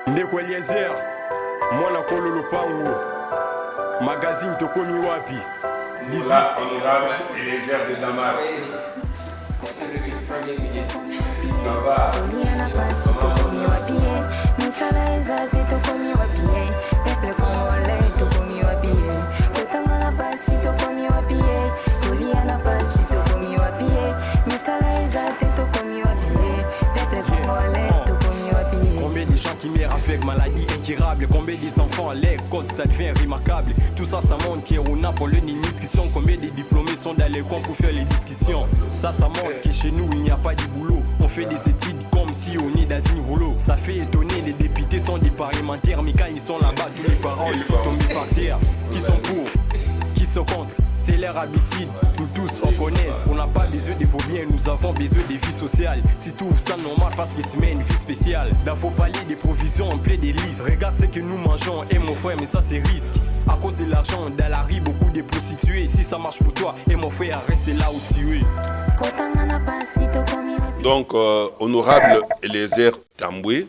Ndeko Eliezer, mwana kolo lopango, magazine tokomi wapi? 18 honorable Eliezer de Damas. Ça va. Misala eza te, tokomi wapi? Peuple congolais, tokomi wapi? Kotanga na pasi, tokomi wapi? Kolia na pasi, tokomi wapi? Misala eza te, tokomi wapi? Peuple congolais, tokomi wapi? Combien de gens qui meurent avec maladie incurable? Combien des enfants à l'école, ça devient remarquable. Tout ça, ça montre qu'on a problème de nutrition. Combien de diplômés sont dans les coins pour faire les discussions? Ça montre que chez nous, il n'y a pas de boulot. On fait des études comme si on est dans une rouleau. Ça fait étonner, les députés sont des parlementaires, mais quand ils sont là-bas, tous les parents, ils sont tombés par terre. Qui sont pour, qui sont contre, c'est leur habitude, nous tous on connaît. On n'a pas besoin de vos biens, nous avons besoin des vies sociales. Si tu trouves ça normal parce que tu mets une vie spéciale. Dans vos palais des provisions en plein délices. Regarde ce que nous mangeons, et mon frère, mais ça c'est risque. À cause de l'argent, dans la rue, beaucoup de prostituées. Si ça marche pour toi, et mon frère, reste là où tu es. Kotanga na pasi, tokomi wapi? Donc, honorable Eliezer Tambwe,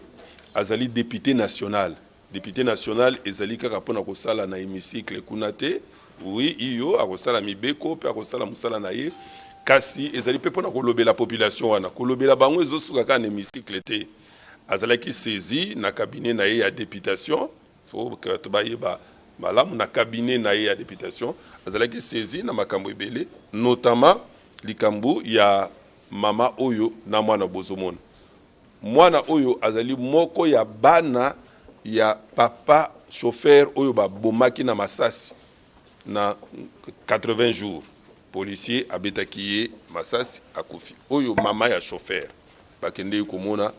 azali député national. Député national ezali kaka mpona kosala na hémicycle kuna te. Oui, iyo akosala mibeko mpe akosala mosala na ye, kasi ezali mpe mpona kolobela population wana. Kolobela bango ezosuka kaka na hémicycle te. Azalaki saisi na cabinet na ye ya députation. Faut bato bayeba malamu, na cabinet na ye ya députation azalaki saisi na makambo ebele, notamment likambo ya mama oyo na mwana. Bozomona mwana oyo azali moko ya bana ya papa chauffeur oyo babomaki na masasi na 80 jours. Policier abetaki ye masasi, akufi. Oyo mama ya chauffeur bakendeki komona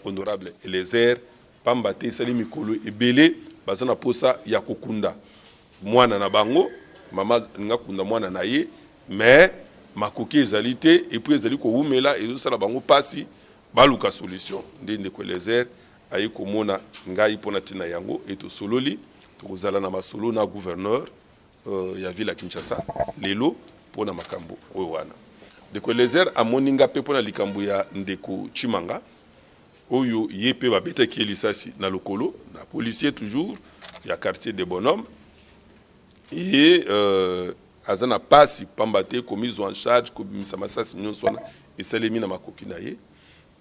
honorable Elezer, pamba te esali mikolo ebele baza na posa ya kokunda mwana na bango. Mama alinga kunda mwana na ye, mais makoki ezali te, et puis ezali kowumela, ezosala bango mpasi. Baluka solution nde ndeko Elezer aye komona ngai mpona ntina yango. E tosololi, tokozala na masolo na gouverneur ya ville ya Kinshasa lelo mpona makambo oyo wana. Ndeko Elezer amoni nga mpe mpona likambo ya ndeko Chimanga oyo ye mpe babetaki ye lisasi na lokolo na policier toujours ya quartier de Bonhomme. Ye aza na pasi, pamba te komizwa en charge, kobimisa masasi nyonso wana esalemi na makoki na ye.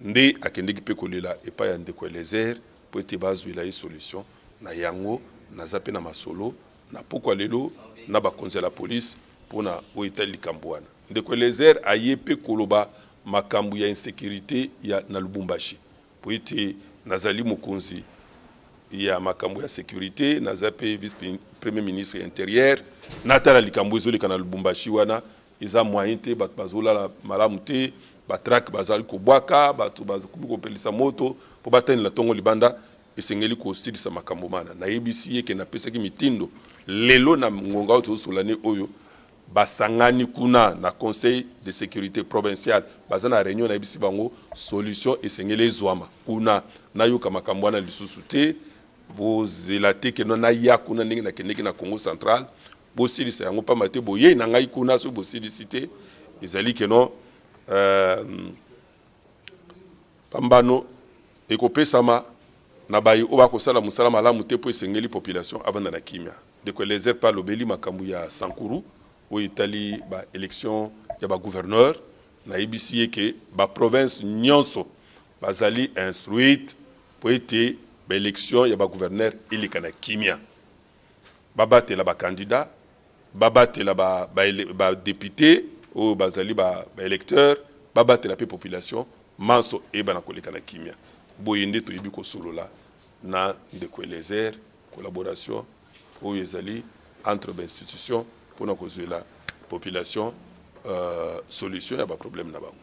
Nde akendeki mpe kolela epai ya ndeko Elezer mpo ete bazwela ye solution na yango. Naza mpe na masolo na pokwa lelo na bakonzi ya la police mpona oyo etali likambo wana. Ndeko Elezer aye mpe koloba makambo ya insécurité ya na Lubumbashi, po ete nazali mokonzi ya makambo ya sécurité, naza mpe vice premier ministre ya intérieur. Natala likambo ezoleka na Lubumbashi wana, eza moyen te. Bato bazolala malamu te, batracts bazali kobwaka, bato bakomi kopelisa moto mpo batanela ntongo libanda. Esengeli kosilisa makambo mana. Nayebisi ye ke napesaki mitindo lelo na ngonga oyo tozosola ne oyo basangani kuna na conseil de sécurité provinciale, baza na réunion. Nayebisi bango solution esengeli ezwama kuna. Nayoka makambo wana lisusu te. Bozela te keno naya kuna ndenge nakendeki na Congo Central. Bosilisa yango, pamba te boyei na ngai kuna, soki bosilisi te, ezali keno pambano ekopesama na baye oyo bakosala mosala malamu te, mpo esengeli population avanda na kimia. Ndeko Elezer mpe alobeli makambo ya Sankuru oyo etali baélection ya bagouverneur. Nayebisi ye ke baprovince nyonso bazali instruite mpo ete baélection ya bagouverneur eleka na kimia, babatela bacandidat, babatela badéputé oyo bazali baélecteur, babatela mpe population. Manso eyebana koleka na kimia. Boye nde toyebi kosolola na ndeko Elezer, collaboration oyo ezali entre bainstitution mpona kozwela population solution ya baproblème na bango.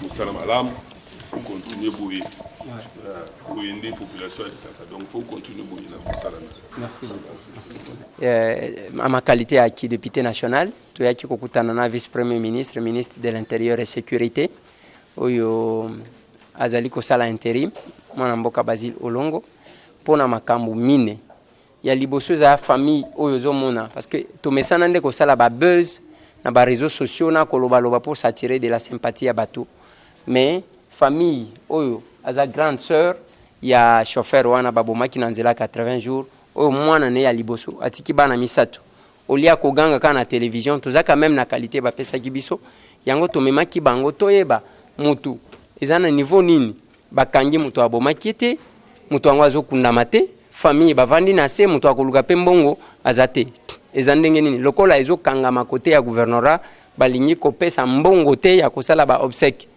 Mosala malamu, faut continuer boye. Boye nde population alingaka, donc faut continuer boye na mosala na. Merci beaucoup. Ma qualité ya député national, toyaki kokutana na vice premier ministre, ministre de l'Intérieur et Sécurité oyo azali kosala intérim, mwana mboka Basile Olongo, mpona makambo mine. Ya liboso eza famille oyo ozomona, parce que tomesana nde kosala babuzz na baréseaux sociaux na kolobaloba pour s'attirer de la sympathie ya bato. Mais famille oyo aza grande sœur Ya chauffeur wana babomaki na nzela 80 jours oyo mwana ne ya liboso atiki bana misato. Olia koganga kaka na television, toza quand même na qualité bapesaki biso yango, tomemaki bango toyeba mutu eza na niveau nini. Bakangi moto abomaki ye te, moto yango azokundama te, famille bavandi na se, moto akoluka mpe mbongo aza te. Eza ndenge nini? Lokola ezokangama kote ya gouvernorat, balingi kopesa mbongo te ya kosala ba obsèques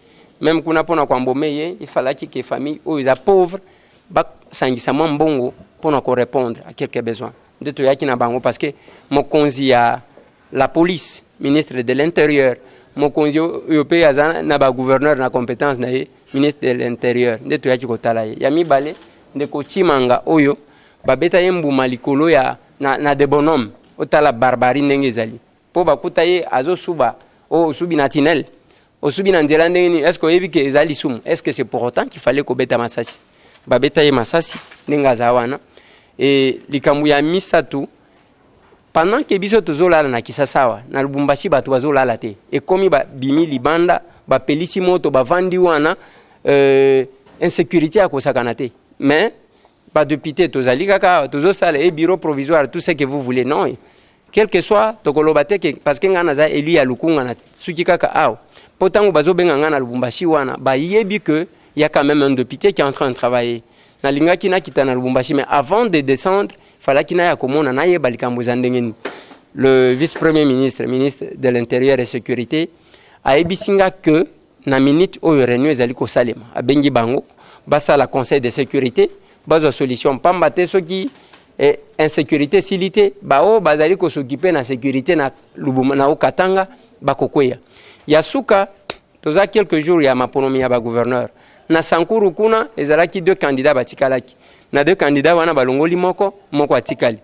même kuna mpona koembaumer ye. Ifalaki ke famille oyo eza pauvre basangisa mwa mbongo mpona korépondre à quelques besoins. Nde toyaki na bango parce que mokonzi ya la police, ministre de l'Intérieur, mokonzi oyo mpe aza na bagouverneur na compétence na ye, ministre de l'Intérieur, nde toyaki kotala ye. Ya mibale, ndeko Chimanga oyo babeta ye mbuma likolo ya na de bonhomme. Otala barbarie ndenge ezali, mpo bakuta ye azosuba. Oyo osubi na tunnel, osubi na nzela ndenge nini? Est ce que oyebi ke eza lisumu? Est ce que c'est pour autant qu'il fallait kobeta masasi? Babeta ye masasi ndenge aza wana. E likambo ya misato, pendant ke biso tozolala na Kisasa awa, na Lubumbashi bato bazolala te. Ekomi babimi libanda, bapelisi moto, bavandi wana, insécurité ya kosakana te. Mais badéputé tozali kaka tozosala e bureau provisoire, tout ce que vous voulez. Non, quel que soit, tokoloba te ke parce que ngai naza élu ya Lukunga, na suki kaka awa. Mpo ntango bazobenga ngai na Lubumbashi wana, bayebi que y a quand même un député qui est en train de travailler. Nalingaki nakita na Lubumbashi, mais avant de descendre, falaki naya komona, nayeba likambo eza ndenge nini. Le vice premier ministre, ministre de l'Intérieur et Sécurité, ayebisi nga que na minute oyo réunion ezali kosalema. Abengi bango basala conseil de sécurité, bazwa solution, pamba te soki insécurité esili te, baoyo bazali kos'occuper na sécurité na Lubuma na Okatanga bakokweya. Ya suka, toza quelques jours ya maponomi ya bagouverneur. Na Sankuru kuna ezalaki deux candidats batikalaki. Na deux candidats wana, balongoli moko, moko atikali.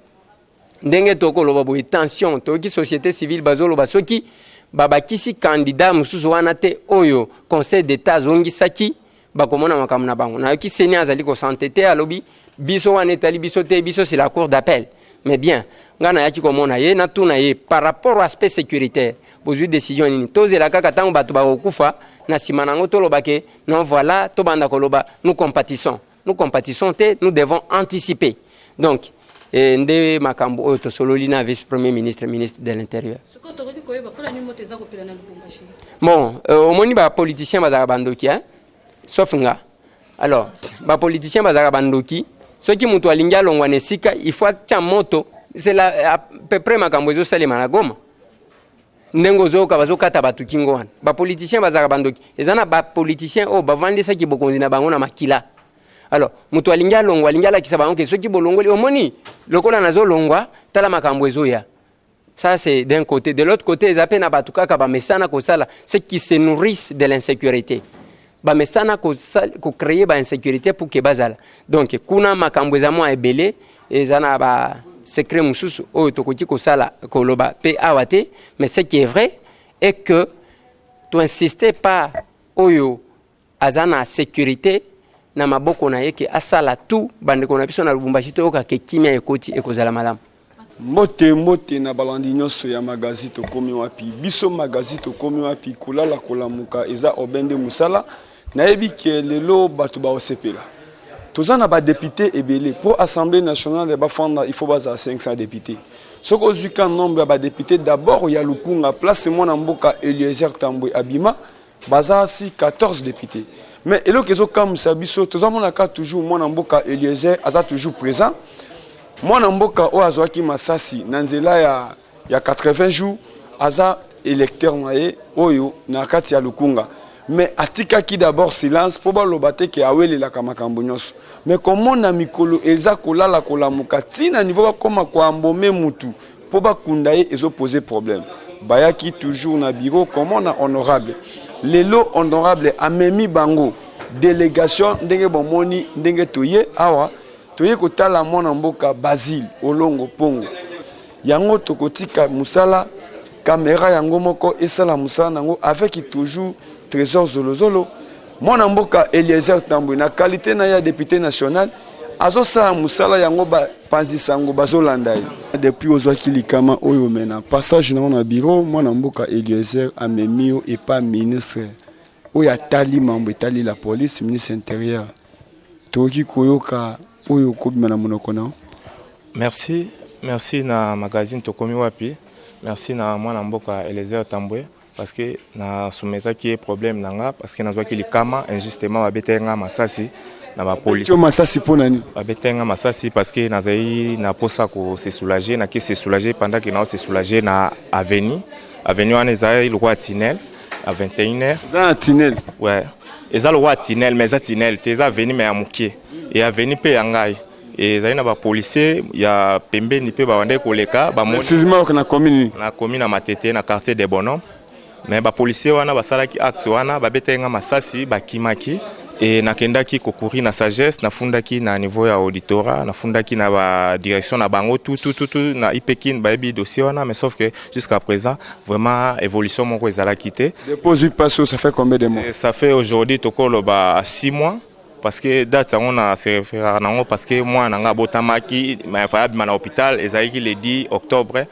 Ndenge tokoloba boye, tension, toyoki société civile bazoloba soki babakisi candidat mosusu wana te oyo Conseil d'État azongisaki, bakomona makambo na bango. Nayoki CENI azali kosante te, alobi biso wana etali biso te, biso c'est la cour d'appel. Mais bien, ngai nayaki komona ye, natuna ye par rapport au aspect sécuritaire, bozwi décision nini? Tozela kaka ntango bato bakokufa, na nsima nango toloba ke non, voilà, tobanda koloba nous compatissons? Nous compatissons te, nous devons anticiper. Donc nde makambo oyo tosololi na vice premier ministre, ministre de l'Intérieur. Sikoyo tokoki koyeba mpona nini moto eza kopela na Lubumbashi? Bon, omoni, bapoliticien bazalaka bandoki, hein? Sauf nga. Alors bapoliticien bazalaka bandoki. Soki moto alingi alongwa na esika, il faut atia moto. C'est la à peu près makambo ezosalema na Goma, ndenge ozoyoka bazokata bato kingo wana. Bapoliticien bazalaka bandoki. Eza na bapoliticien oyo bavandisaki bokonzi na bango na makila. Alors moto alingi alongwa, alingi alakisa bango ke soki bolongoli, omoni lokola nazolongwa, tala makambo ezoya. Ça, c'est d'un côté. De l'autre côté, eza mpe na bato kaka bamesana kosala, ceux qui se nourrissent de l'insécurité, bamesana kocréer bainsécurité pour ke bazala. Donc kuna makambo eza mwa ebele, eza na basecret mosusu oyo tokoki kosala koloba mpe awa te. Mais ce qui est vrai est que toinsiste pas oyo aza na sécurité na maboko na ye ke asala tout bandeko na biso na Lubumbashi toyoka ke kimia ekoti, ekozala malamu. Mbote, mbote na balandi nyonso ya magazine Tokomi Wapi. Biso magazine Tokomi Wapi, kolala kolamuka eza obende mosala. Nayebi ke lelo bato baosepela. Toza na badéputé ebele. Mpo Assemblée nationale bafanda, il faut bazala 500 député. Soki ozwi ka nombre ya badéputé d'abord ya Lukunga, place mwana mboka Eliezer Tambwe abima, baza si 14 député. Mais eloko ezokamwisa biso, tozamonaka toujours mwana mboka Eliezer aza toujours présent. Mwana mboka oyo azwaki masasi na nzela ya 80 jours aza électeur na ye oyo na kati ya Lukunga, mais atikaki d'abord silence mpo baloba te ke awelelaka makambo nyonso. Mais komona mikolo eza kolala kolamuka ntina niveau bakóma koembaumer mutu mpo bakunda ye, ezopose problème. Bayaki toujours na bureau komona honorable. Lelo honorable amemi bango délégation. Ndenge bomoni, ndenge toye awa, toye kotala mwana mboka Basile Olongo Mpongo. Yango tokotika mosala caméra yango moko esala mosala nango avec toujours Trésor Zolozolo. Mwana mboka Eliezer Tambwe na qualité na ye ya député national azosala mosala yango, bapanzi sango bazolanda ye. Depuis ozwaki likama oyo, me na passage nango na bureau, mwana mboka Eliezer amemi yo epa ministre oyo atali mambo etali la police, ministre intérieur. Tokoki koyoka oyo kobima na monoko na yo? Merci, merci na magazine Tokomi Wapi. Merci na mwana mboka Eliezer Tambwe parce que na soumettaki ye problème na nga parce que nazwaki likama injustement, babetaki nga masasi na bapolisi. Tio masasi mpo na nini? Babetaki nga masasi parce que nazali na posa ko se soulager, nake se soulager. Pendant que nao se soulager na avenue, avenue wana ezali lokola tunnel, à 21 heures. Eza na tunnel? Ouais, eza lokola tunnel, mais eza tunnel te, eza avenue mais ya moke. E avenue mpe ya ngai ezali na bapolicier ya pembeni mpe babandaki koleka, bamoni. Précisément na commune nini? Na commune ya Matete, na quartier de Bonhomme. Mais bapolicier wana basalaki acte wana, babetaki nga masasi, bakimaki. E nakendaki kocourir na sagesse, nafundaki na niveau ya auditorat, nafundaki na badirection na bango tout na IPKIN, bayebi dossier wana. Mais sauf que jusqu'à présent, vraiment, évolution moko ezalaki te. Depuis ozwi mpasi oyo, ça fait combien de mois? Et ça fait aujourd'hui, tokoloba 6 mois, parce que date yango na se référaka nango parce que mwana na nga abotamaki, faya abima na hôpital, ezalaki le 10 octobre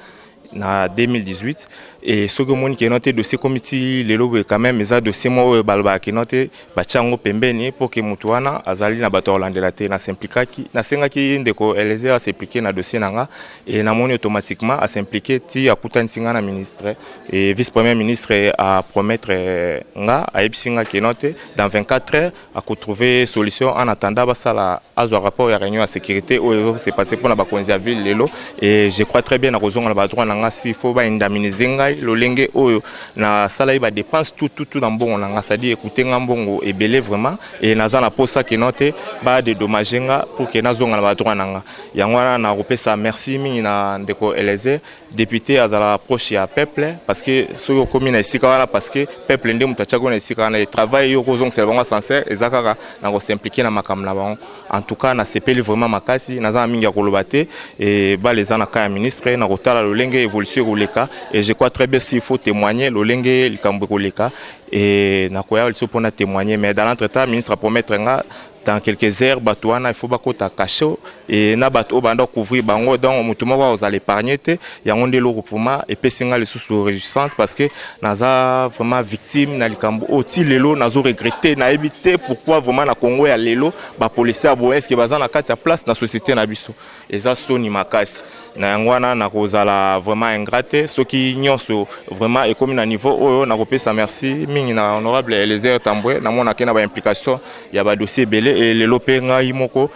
na 2018. E soki omoni keno te dossier komi ti lelo boye, quand même eza dossier moko oyo balobaka keno te batia yango pembeni mpo ke motu wana azali na bato ya kolandela te. Nas'impliquaki, nasengaki ndeko Eliezer as'impliquer na dossier na nga e namoni automatiquement as'impliquer ti akutanisi nga na ministre e vice premier ministre apromettre nga, ayebisi nga keno te dans 24 heures akotrouver solution. En attendant basala, azwa rapport ya réunion ya sécurité oyo se passe mpona bakonzi ya ville lelo. Et je crois très bien nakozonga na badroit na nga. S'il faut baindemniser ngai lolenge oyo nasalaki badépense tout tout tout na mbongo na nga, c'est-à-dire ekute nga mbongo ebele vraiment, e naza na posa keno te badédommager nga pour ke nazonga na badroit na nga. Yango wana nakopesa merci mingi na ndeko Eliezer. Député azalaka proche ya peuple, parce que soki okomi na esika wana, parce que peuple nde moto atiaki na esika wana. Travail yo kozongisela bango ascenseur eza kaka na kos'impliquer na makambo na bango. En tout cas, nasepeli vraiment makasi. Naza na mingi ya koloba te. E bale eza na ka ya ministre na kotala lolenge évolution ekoleka. Et je crois très bien, s'il faut témoigner lolenge likambo ekoleka, e nakoya lisusu mpona témoigner. Mais dans l'entretemps, ministre apromettre nga dans quelques heures bato wana il faut bakota cachot e na bato oyo banda couvrir bango, donc motu moko akozala épargne te. Yango nde eloko vraiment epesi nga lisusu réjouissante, parce que naza vraiment victime na likambo oyo ti lelo nazo regretter. Nayebi te pourquoi vraiment na Congo ya lelo bapolisier ya boye eske baza na kati ya place na société na biso. Eza soni makasi. Na yango wana nakozala vraiment ingrat te soki nyonso vraiment ekomi na niveau oyo. Nakopesa merci mingi na honorable Eliezer Tambwe. Namonaki na baimplication ya badossier ebele e lelo mpe ngai moko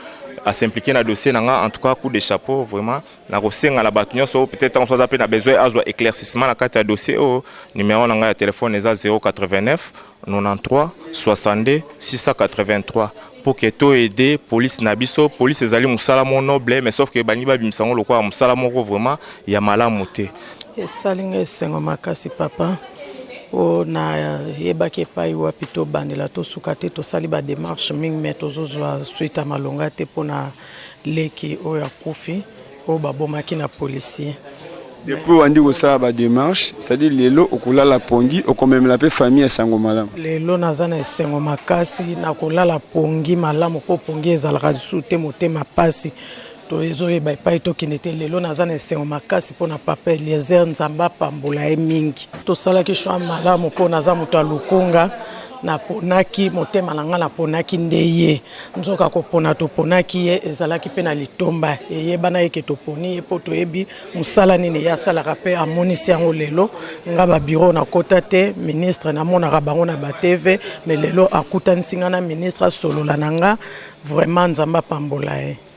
as'impliquer na dossier na nga. En tout cas, coup de chapeau vraiment. Nakosenga na bato nyonso, peut-être ntango so aza mpe na besoin azwa éclaircissement na kati ya dossier oyo, numéro na ngai ya telefone eza 089 93 62 683, pour ke toaider police na biso. Police ezali mosala mo noble, mais sauf ke balingi babimisa yango lokola mosala moko vraiment ya malamu te. Esali nga esengo makasi, papa, mpo nayebaki epai wapi tobandela, tosuka te. Tosali badémarche mingi, me tozozwa suite ya malonga te mpona leki oyo akufi, oyo babomaki na policier. Depuis wandi kosala badémarche, c'est-à-dire lelo okolala pongi, okomemela mpe famille esango malamu? Lelo naza na esengo makasi, nakolala pongi malamu, mpo pongi ezalaka lisusu te. Motema pasi, tozoyeba epai tokende te. Lelo naza na esengo makasi mpona papa Eliezer. Nzambe apambola ye mingi. Tosalaki choix malamu, mpo naza moto ya Lukunga. Naponaki motema na ngai, naponaki nde ye. Nzoka kopona toponaki ye ezalaki mpe na litomba. Eyebana eke toponi ye mpo toyebi mosala nini ye asalaka, mpe amonisi yango lelo. Nga babureau nakota te, ministre namonaka bango na baTV, mais lelo akutanisi nga na ministre, asolola na nga. Vraiment, Nzambe apambola ye.